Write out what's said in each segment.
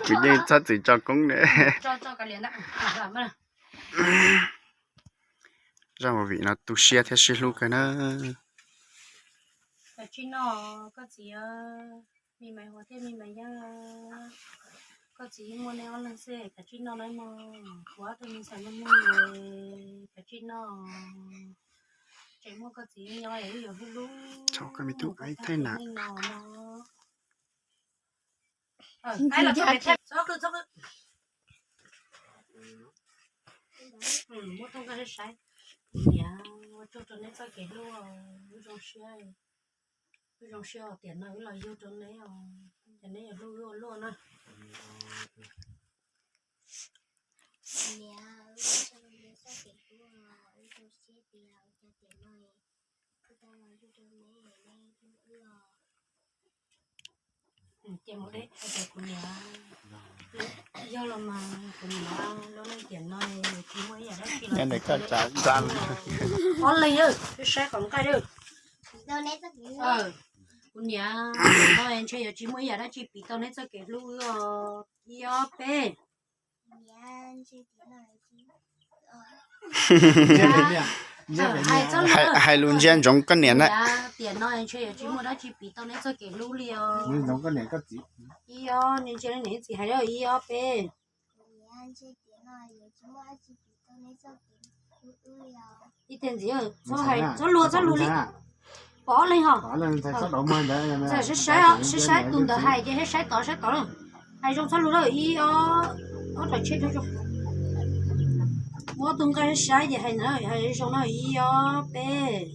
Kuv yeej txhob txwm tso koob ne. Zaj movie no tu siab thiab sib hlub kawg na. Koj txiv, me Maiv Huas thiab me Maiv Yeeb, koj txiv muaj nej ob leeg xwb, kav tsij noj na mog. Kuv ob tug me ntxhais muaj muaj nyias, kav tsij noj. Tseem muaj koj txiv nyob es wb yuav hlub hlub. Thaum koj me tub aib thaij na. Muab thoob koj saib. Niam, ua tsaug rau neb txoj kev hlub, wb zoo siab, wb zoo siab tiam no wb los yug rau neb os, ces neb yuav hlub wb ua luaj na. Niam, wb zoo siab tias wb tau los yug rau neb, neb hlub wb os. Ces mus deb, kuv niam, yog los mas kuv niam, lub neej tiam no tsis muaj ib yam dab tsi los. Ob leeg, saib qhov nqaij. Kuv niam, tiam no ntshe yuav tsis muaj ib yam dab tsi piv tau neb txoj kev hlub wb os. Ib ob peb. Hais lus ntsia ntsoov koj niam na. Tiam no ntshe yuav tsis muaj dab tsi piv tau neb txoj kev hlub li os. Ib ob, ntsia niam txiv hais ib ob peb. Ib teg ntxiv, txhob luag txhob luag li. Pom ob leeg ho. Saib saib tus ntawd hais ces saib saib tod saib tod na. Hais zoo txhob luag lawm, ib ob, ob daim tsheb zoo. Muab tus nqaij saib ces hais ntawd hais zoo no, ib ob peb.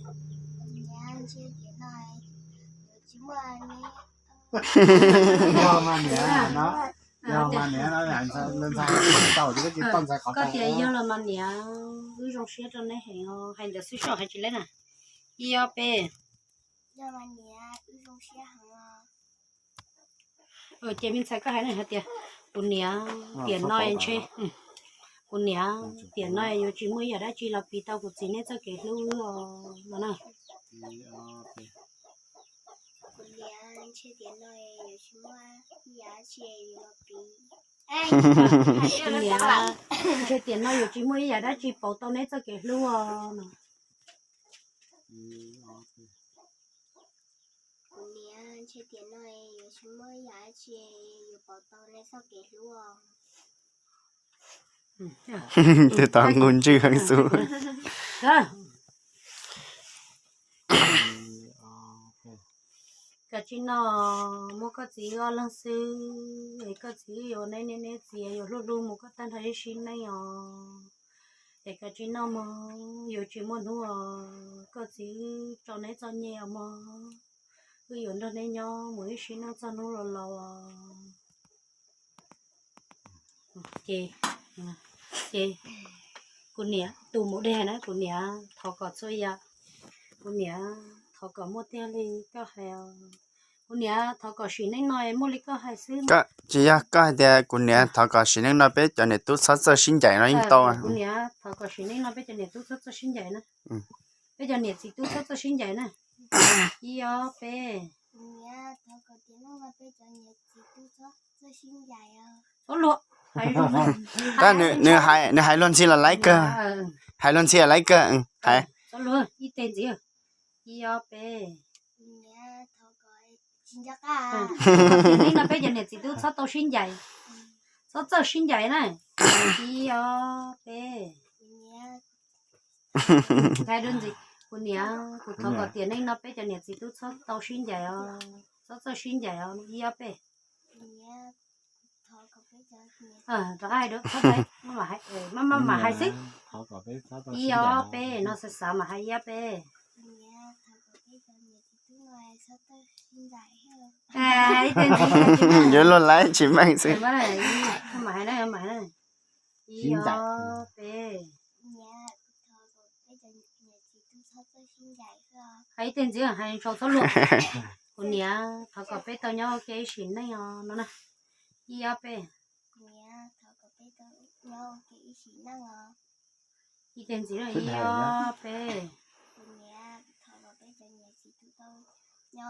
Koj tias yog los mas niam, wb zoo siab rau neb heev os, hais ntawd xwb soj hais tsis leb na. Ib ob peb. Ces me ntxhais koj hais hais tias, kuv niam, tiam no ntshe, kuv niam, tiam no yuav tsis muaj ib yam dab tsi los piv tau kuv txiv neb txoj kev hlub os no na. Kuv niam, ntshe tiam no yuav tsis muaj ib yam dab tsi los piv. Kuv niam, ntshe tiam no yuav tsis muaj ib yam dab tsi pauv tau neb txoj kev hlub os no. Kuv niam, ntshe tiam no yuav tsis muaj ib yam dab tsi yuav pauv tau neb txoj kev hlub os. Tej tau nqus ntswg heev xwb. Kav tsij noj, muaj koj txiv ob leeg xwb es koj txiv yuav neb niam neb txiv yuav hlub hlub mus koj tag nrho ib sim neej os. Es kav tsij noj mog, yuav tsis muaj hnub os, koj txiv wb tso neb txoj nyiaj os mog, wb yuav nrog neb nyob mus ib sim neej txog hnub los laus os. Ces, ces kuv niam, tus mus dej na, kuv niam thov kom txhua yam, kuv niam thov kom muaj tiag li koj hais os. Kuv niam thov kom sim neej no muaj li koj hais xwb. Tsis yog koj hais tias kuv niam thov kom sim neej no peb cov niam tub txhob txawj sib ncaim no yeej tau. Kuv niam thov kom sim neej no peb cov niam tub txhob txawj sib ncaim na. Peb cov niam txiv tub txhob txawj sib ncaim na. Ib ob peb. Txhob luag. Tab nws hais luag ntxhi los laiv kawg. Hais luag ntxhi los laiv kawg. Hais. Ib teg ntxiv. Ib ob peb. Sim neej no peb cov niam txiv tub txhob tau sib ncaim, txhob txawj sib ncaim na. Ib ob peb. Hais rau ntxiv, kuv niam, kuv thov kom tiam neej no peb cov niam txiv tub txhob tau sib ncaim os, txhob txawj sib ncaim os. Ib ob peb. Rov qab hais, maj mam hais xwb. Ib ob peb, no xav xav mam hais ib ob peb. Yuav luag laiv tsis meej xwb. Ib ob peb. Hais ib teg ntxiv, hais tsaus txhob luag. Kuv niam, thov kom peb tau nyob ua ke ib sim neej os no na. Ib ob peb. Ib teg ntxiv, ib ob peb. Niam,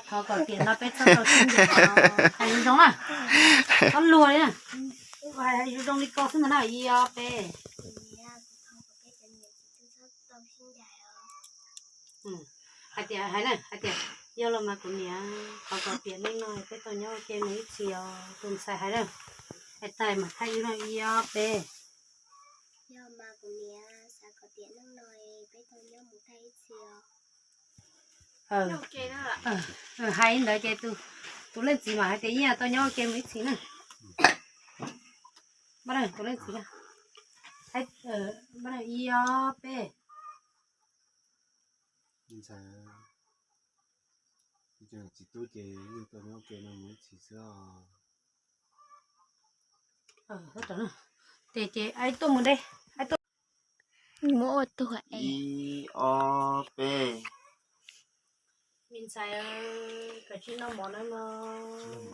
thov kom tiam no peb txhob tau sib ncaim, hais zoo zoo na, txhob luag li na, hais zoo zoo li ko xwb ntag na, ib ob peb. Hais tias, hais na, hais tias yog los mas kuv niam, thov kom tiam neej no peb tau nyob ua ke mus ib txhis os, tus ntxhais hais na, hais tag mam thaij ib no, ib ob peb. Yog mas kuv niam, xav kom tiam neej no peb tau nyob mus tag ib txhis os. Hais ntawd ces tus leej txiv mas hais tias yeej tau nyob ua ke mus ib txhis na. Tus leej txiv, ib ob peb. Txiv tub ces yeej tau nyob ua ke no mus ib txhis xwb os. Ces, ces tuaj mus de, tuaj mus ua tuag. Ib ob peb. Me ntxhais, koj tsis noj mov na mog.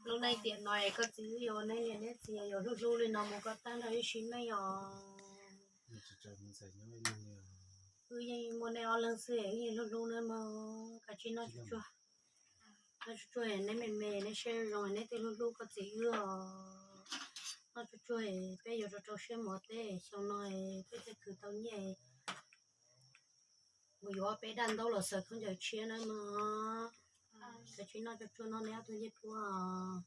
Lub neej tiam no es koj txiv wb yuav neb niam neb txiv yuav hlub hlub li no mus kom tag nrho wb sim neej os. Wb yeej muaj nej ob leeg xwb es wb yeej hlub hlub nawb mog, koj tsis noj tsuag tsuag. Noj tsuag tsuag es neb me me neb siab zoo es neb thiaj hlub hlub koj txiv wb os. Noj tsuag tsuag es peb yuav rau rau siab mus teb xyoo no es peb thiaj khwv tau nyiaj mus yuav peb daj ntaub los xaws khaub ncaws tshiab nawb mog. Koj tsis noj tsuag tsuag no neb ob tug ncej puab.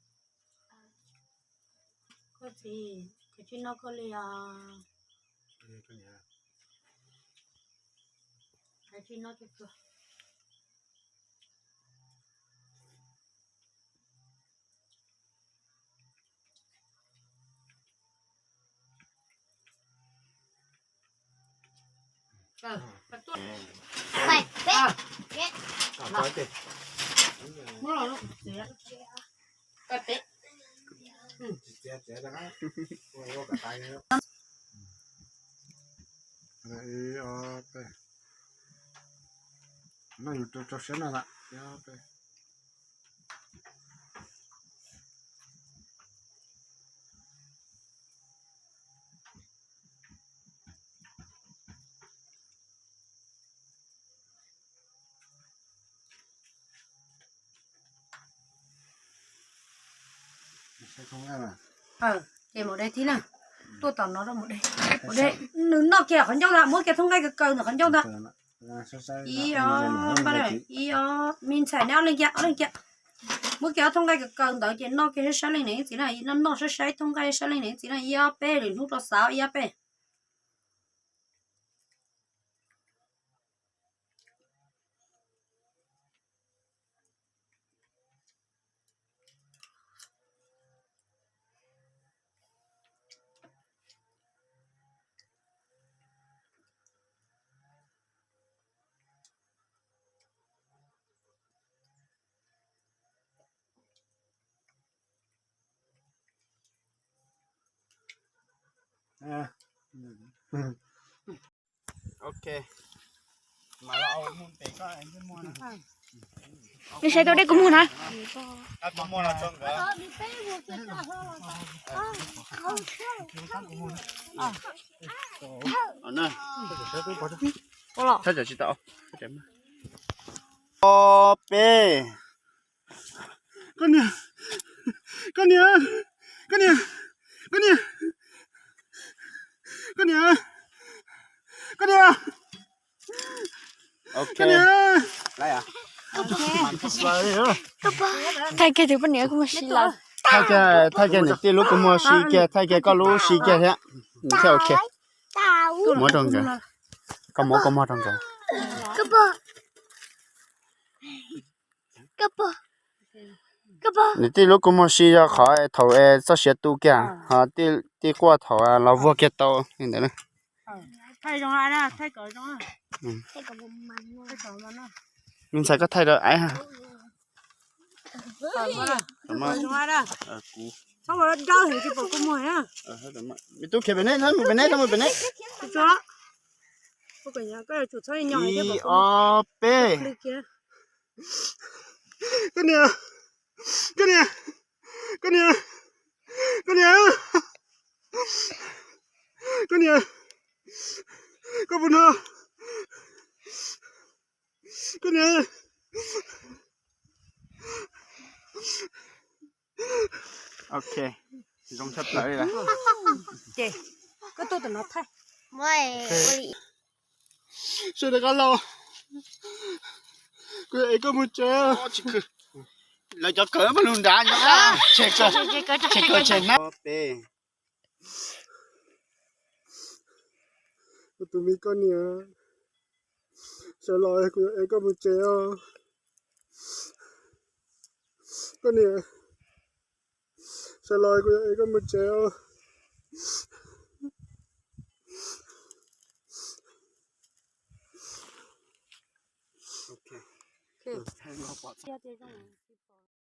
Koj txiv, koj tsis noj koj li os. Koj tsis noj tsuag tsuag. No yus rau rau siab no lawm. Ces mus de thiab na. Tuaj tom no rau mus de. Mus de, nws noj kiag qhov ncauj ntag, muab kiag thooj nqaij kaw kaw ntawm qhov ncauj ntag. Ib ob, ib ob, me ntxhais neb ob leeg kiag, ob leeg kiag. Muab kiag ob thooj nqaij kaw kaw ntawd ces noj kiag saib saib leej niam leej txiv na, noj noj saib saib thooj nqaij saib leej niam leej txiv na, ib ob peb, lwm hnub rau xav ib ob peb. Ok. Nws saib tau dej kua muag na. Thaj tsam tsis tau. Ob peb. Koj niam, koj niam, koj niam, koj niam, koj niam, koj niam. Ok. Thaij kiag tus poj niam kuj muaj si lawm. Thaij kiag, thaij kiag niam tij lub kua muag si kiag, thaij kiag koj lub si kiag thiab. Nws thiaj ok. Muab rau nkawd. Koj muab kua muag rau nkawd. Niam tij lub kua muag si yog qhov thaum txoj sia tu kiag, ho tij quaj thaum los vuag kiag tau li ntawd na. Me ntxhais koj thaij rau aiv. Ib ob peb. Koj niam, koj niam, koj niam, koj niam, koj niam. Koj puas nrog? Koj niam. Ok, zoo tshaj plaws li lawm. Ces koj tuaj tom no thaij. Sawv daws qab los, kuv yuav ev koj mus tsev. Lawv cov kawm mas lug nrad nyob, tshem kawm, tshem kawm tshem hnab. Peb, kuv tus me koj niam, sawv los kuv yuav ev koj mus tsev os. Koj niam, sawv los kuv yuav ev koj mus tsev os.